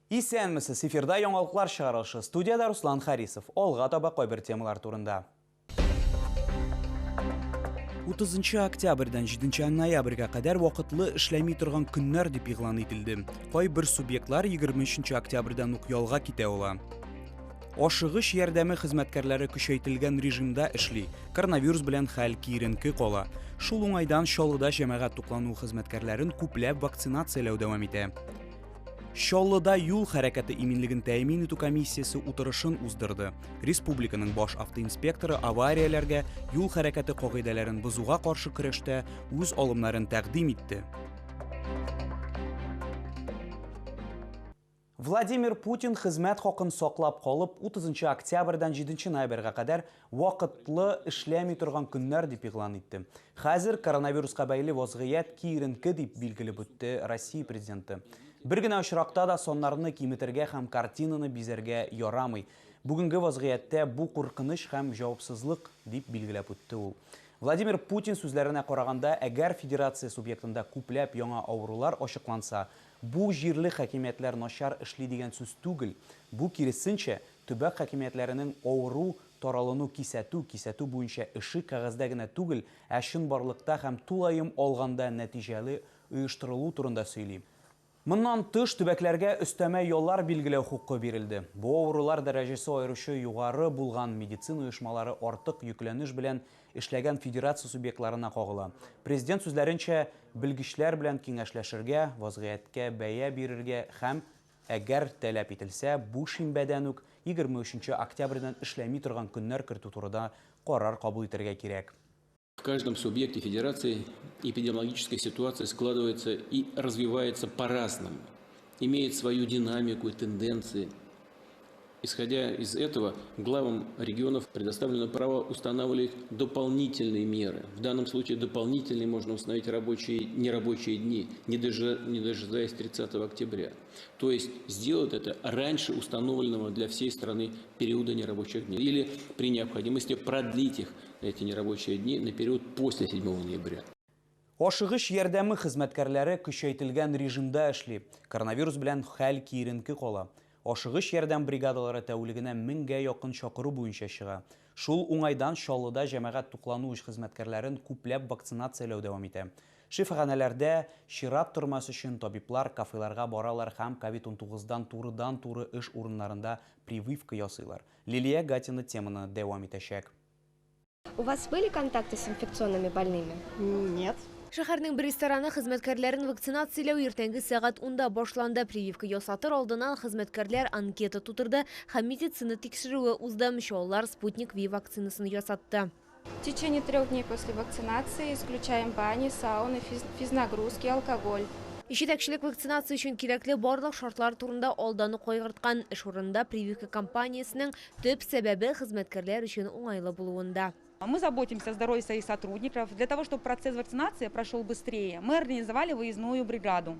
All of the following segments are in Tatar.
Исәнмесез, эфирда яңалыклар чыгарылышы. Студиядә Руслан Харисов. Алга таба кайбер темалар турында. 30 октябрьдән 7 ноябрьгә кадәр вакытлы эшләми торган көннәр дип игълан ителде. Кайбер субъектлар 23 октябрьдән ук ялга китә ала. Ашыгыч ярдәме хезмәткәрләре көчәйтелгән режимда эшли. Коронавирус белән хәл киеренке кала. Шул уңайдан Чаллыда җәмәгать туклануы хезмәткәрләрен күпләп вакцинацияләү дәвам итә. Чаллыда юл хәрәкәте иминлеген тәэмин итү комиссиясе утырышын уздырды. Республиканың баш автоинспекторы аварияләргә, юл хәрәкәте кагыйдәләрен бозуга каршы көрәштә үз алымнарын тәкъдим итте. Владимир Путин хезмәт хакын саклап калып, 30 октябрьдән 7 ноябрьгә кадәр вакытлы эшләми торган көннәр дип игълан итте. Хәзер коронавируска бәйле вазгыять киеренке, дип билгеләп үтте Россия Президенты. Бер генә очракта да саннарны киметергә һәм картинаны бизәргә ярамый. Бүгенге вазгыятьтә бу куркыныч һәм җавапсызлык, дип билгеләп үтте ул. Владимир Путин сүзләренә караганда, әгәр федерация субъектында күпләп яңа авырулар ачыкланса, бу җирле хакимиятләр начар эшли дигән сүз түгел. Бу, киресенчә, төбәк хакимиятләренең авыру таралуны кисәтү, кисәтү буенча эше кәгазьдә генә түгел, ә чынбарлыкта һәм тулаем алганда нәтиҗәле оештырылу турында сөйли. Моннан тыш, төбәкләргә өстәмә яллар билгеләү хокукы бирелде. Бу авырулар дәрәҗәсе аеруча югары булган медицина оешмалары артык йөкләнеш белән эшләгән федерация субъектларына кагыла. Президент сүзләренчә, белгечләр белән киңәшләшергә, вазгыятькә бәя бирергә һәм, әгәр таләп ителсә, бу шимбәдән үк, 23 октябрьдән эшләми торган көннәр кертү турыда карар кабул итәргә кирәк. В каждом субъекте федерации эпидемиологическая ситуация складывается и развивается по-разному, имеет свою динамику и тенденции. Исходя из этого, главам регионов предоставлено право устанавливать дополнительные меры. В данном случае дополнительные можно установить рабочие, нерабочие дни, не дожидаясь 30 октября. То есть сделать это раньше установленного для всей страны периода нерабочих дней. Или при необходимости продлить их, эти нерабочие дни, на период после 7 ноября. Ашыгыч ярдәме хезмәткәрләре көчәйтелгән режимда эшли. Коронавирус белән хәл киеренке кала. Ашыгыч ярдәм бригадалары тәүлегенә меңгә якын чакыру буенча чыга. Шул уңайдан Чаллыда җәмәгать туклану хезмәткәрләрен күпләп вакцинацияләү дәвам итә. Шифаханәләрдә чират тормас өчен табиблар кафеларга баралар һәм ковид-19дан турыдан-туры эш урыннарында прививка ясыйлар. Лилия Гатина теманы дәвам итәчәк. У вас были контакты с инфекционными больными? Нет. Шәһәрнең бер рестораны хезмәткәрләрен вакцинацияләү иртәнге сәгать 10-да башланды. Прививка ясатыр алдыннан хезмәткәрләр анкета тутырды һәм медицина тикшерүе узды. Чаллылар Спутник Ви вакцинасын ясатты. В течение 3 дней после вакцинации исключаем бани, сауны, физнагрузки, алкоголь. Җитәкчелек вакцинация өчен кирәкле барлык шартлар турында алдан ук кайгырткан. Эш урынында прививка кампаниясенең төп сәбәбе хезмәткәрләр өчен уңайлы булуында. Мы заботимся о здоровье своих сотрудников. Для того, чтобы процесс вакцинации прошел быстрее, мы организовали выездную бригаду,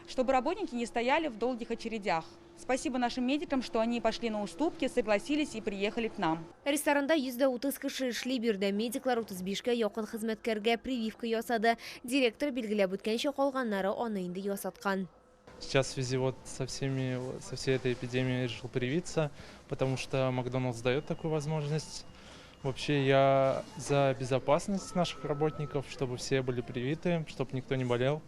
чтобы работники не стояли в долгих очередях. Спасибо нашим медикам, что они пошли на уступки, согласились и приехали к нам. Ресторанда 130 кеше эшли, биредә медиклар 35кә якын хезмәткәргә прививка ясады. Директор билгеләп үткәнчә, калганнары аны инде ясаткан. Сейчас в связи вот со всей этой эпидемией решил привиться, потому что Макдоналдс дает такую возможность. Вообще я за безопасность наших работников, чтобы все были привиты, чтобы никто не болел,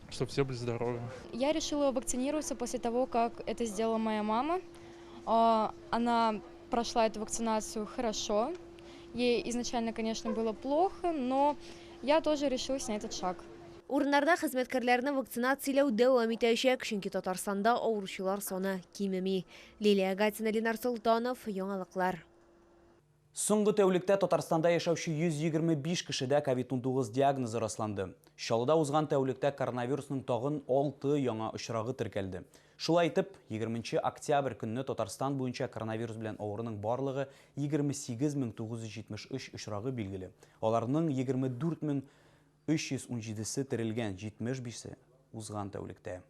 чтобы все были здоровы. Я решила вакцинироваться после того, как это сделала моя мама. Она прошла эту вакцинацию хорошо. Ей изначально, конечно, было плохо, но я тоже решилась на этот шаг. Урыннарда хезмәткәрләрне вакцинацияләү дәвам итәчәк, чөнки Татарстанда авыручылар саны кимеми. Лилия Гатина, Ленар Солтанов, яңалыклар. Соңгы тәүлектә Татарстанда яшәүче 125 кешедә COVID-19 диагнозы расланды. Чаллыда узган тәүлектә коронавирусның тагын 6 яңа очрагы теркәлде. Шулай итеп, 20 октябрь көнне Татарстан буенча коронавирус белән авыруның барлыгы 28973 очрагы билгеле. Аларның 24317-се терелгән, 75-се узган тәүлектә.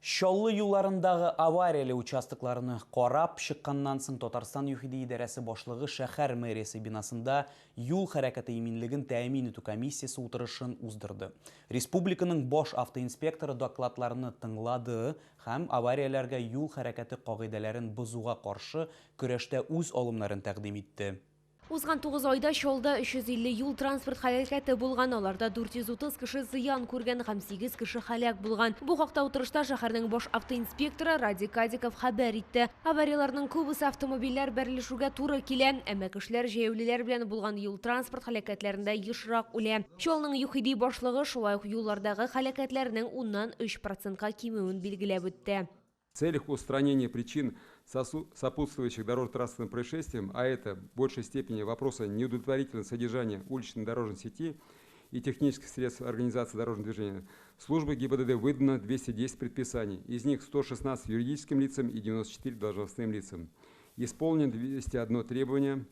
Чаллы юлларындагы аварияле участокларны карап чыкканнан соң Татарстан ЮХИДИ идарәсе башлыгы шәһәр мэриясе бинасында юл хәрәкәте иминлеген тәэмин итү комиссиясе утырышын уздырды. Республиканың баш автоинспекторы докладларны тыңлады һәм аварияләргә юл хәрәкәте кагыйдәләрен бозуга каршы көрәштә үз алымнарын тәкъдим итте. Узган 9 айда Чаллыда 350 юл-транспорт һәлакәте булган, аларда 430 кеше зыян күргән һәм 8 кеше һәлак булган. Бу хакта утырышта шәһәрнең баш автоинспекторы Радик Кадиков хәбәр итте. Аварияләрнең күбесе автомобильләр бәрелешүгә туры килә, әмма кешеләр җәяүлеләр белән булган юл-транспорт һәлакәтләрендә ешрак үлә. Чаллының ЮХИДИ башлыгы шулай ук юллардагы һәлакәтләрнең уннан өч процентка кимүен билгеләп үтте. В целях устранения причин, сопутствующих дорожно-транспортным происшествиям, а это в большей степени вопросы неудовлетворительного содержания уличной дорожной сети и технических средств организации дорожного движения, службой ГИБДД выдано 210 предписаний, из них 116 юридическим лицам и 94 должностным лицам. Исполнено 201 требование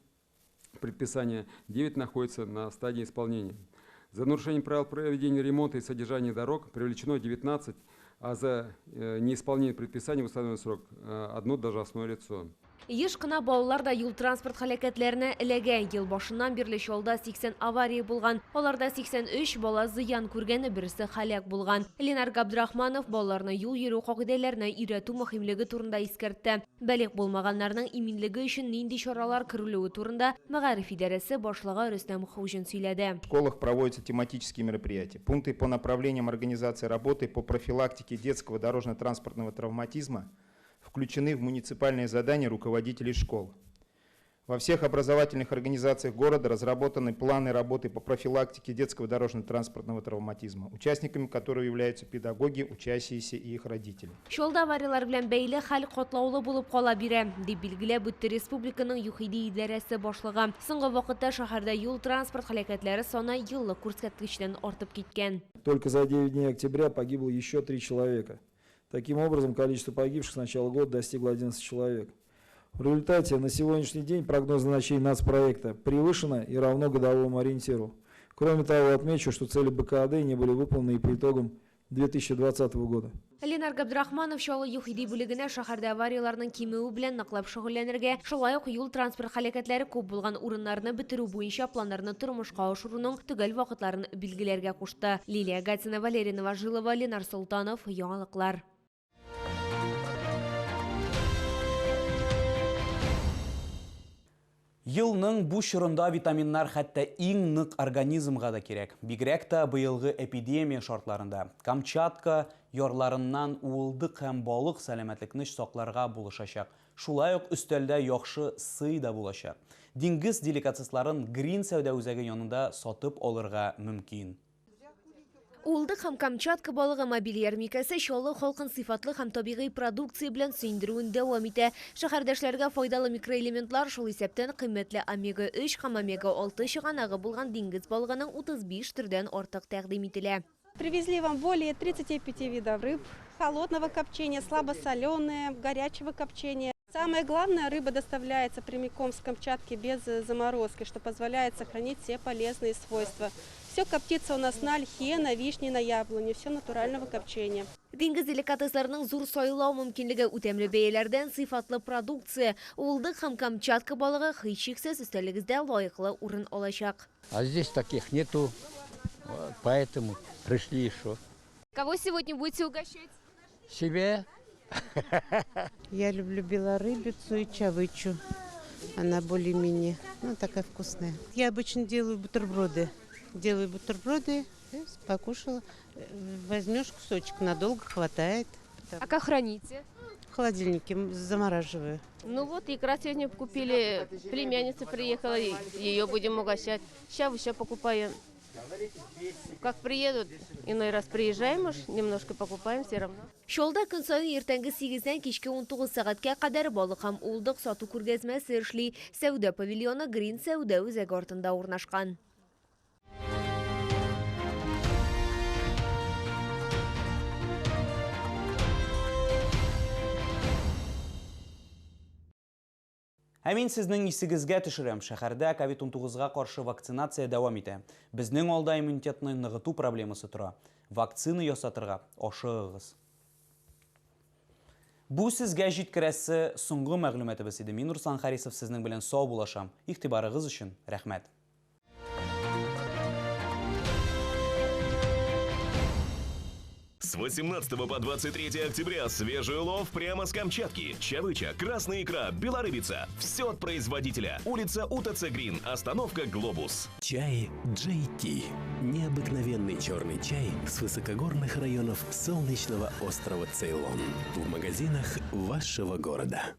предписания, 9 находится на стадии исполнения. За нарушение правил проведения ремонта и содержания дорог привлечено 19, а за неисполнение предписаний в установленный срок одно должностное лицо. Еш кына балалар да юл-транспорт һәлакәтләренә эләгә. Ел башыннан бирле Чаллыда 80 авария булган. Аларда 83 бала зыян күргән, берсе һәлак булган. Ленар Габдрахманов балаларны юл йөрү кагыйдәләренә өйрәтү мөһимлеге турында искәртте. Балигъ булмаганнарның иминлеге өчен нинди чаралар күрелүе турында мәгариф идарәсе башлыгы Рөстәм Хуҗин сөйләде. В школах проводятся тематические мероприятия. Пункты по направлениям организации работы по профилактике детского дорожно-транспортного травматизма включены в муниципальные задания руководителей школ. Во всех образовательных организациях города разработаны планы работы по профилактике детского дорожно-транспортного травматизма, участниками которого являются педагоги, учащиеся и их родители. Чаллыда авариялар белән бәйле хәл катлаулы булып кала бирә, дип билгеләп үтте республиканың ЮХИДИ идарәсе башлыгы. Соңгы вакытта шәһәрдә юл-транспорт һәлакәтләре саны еллык күрсәткечтән артып киткән. Только за 9 дней октября погибло еще 3 человека. Таким образом, количество погибших с начала года достигло 11 человек. В результате на сегодняшний день прогнозное значение нацпроекта превышено и равно годовому ориентиру. Кроме того, отмечу, что цели БКАД не были выполнены и по итогам 2020 года. Ленар Габдрахманов Чаллы ЮХИДИ бүлегенә шәһәрдә аварияләрнең кимүе белән ныклап шөгыльләнергә, шулай ук юл-транспорт һәлакәтләре күп булган урыннарны бетерү буенча планнарны тормышка ашыруның төгәл вакытларын билгеләргә кушты. Лилия Гатина, Валерий Новожилова, Ленар Солтанов, Яңалыклар. Елның бу чорында витаминнар хәтта иң нык организмга да кирәк. Бигрәк тә быелгы эпидемия шартларында. Камчатка ярларыннан уылдык һәм балык сәламәтлекне сакларга булышачак. Шулай ук өстәлдә яхшы сый да булачак. Диңгез деликатесларын Грин сәүдә үзәге янында сатып алырга мөмкин. Уылдык һәм Камчатка балыгы мобиль ярминкәсе Чаллы халкын сыйфатлы һәм табигый продукция белән сөендерүен дәвам итә. Шәһәрдәшләргә файдалы микроэлементлар, шул исәптән кыйммәтле омега-3 һәм омега-6 чыганагы булган диңгез балыгының 35 төрдән артык тәкъдим ителә. Привезли вам более 35 видов рыб, холодного копчения, слабосоленые, горячего копчения. Самое главное, рыба доставляется прямиком с Камчатки без заморозки, что позволяет сохранить все полезные свойства. Все коптится у нас на ольхе, на вишне, на яблоне, все натурального копчения. Диңгез деликатесларының зур сайлау мөмкинлеге үтемле бәяләрдән сыйфатлы продукция. Уылдык һәм Камчатка балыгы һичшиксез өстәлегездә лаеклы урын алачак. А здесь таких нету, поэтому пришли еще. Кого сегодня будете угощать? Себе. Я люблю белорыбицу и чавычу. Она более-менее, такая вкусная. Я обычно делаю бутерброды. Делаю бутерброды, покушала. Возьмешь кусочек, надолго хватает. А как храните? В холодильнике замораживаю. Икра сегодня купили, племянница приехала, ее будем угощать. Сейчас еще покупаем. Как приедут, иной раз приезжаем уж, немножко покупаем все равно. Чаллыда көн саен иртәнге 8-дән кичке 19 сәгатькә кадәр балык һәм уылдык сату күргәзмәсе эшли. Сәүдә павильоны Грин сәүдә үзәге артында урнашкан. Ә мин сезнең исегезгә төшерәм, шәһәрдә ковид-унтугызга каршы вакцинация дәвам итә. Безнең алда иммунитетны ныгыту проблемасы тора. Вакцина ясатырга ашыгыгыз. Бу сезгә җиткерәсе соңгы мәгълүматыбыз иде. Мин Руслан Харисов сезнең белән сау булашам. Игътибарыгыз өчен рәхмәт. С 18 по 23 октября свежий улов прямо с Камчатки. Чавыча, красная икра, белорыбица. Все от производителя. Улица УТЦ Грин. Остановка Глобус. Чай Джей Ти. Необыкновенный черный чай с высокогорных районов солнечного острова Цейлон. В магазинах вашего города.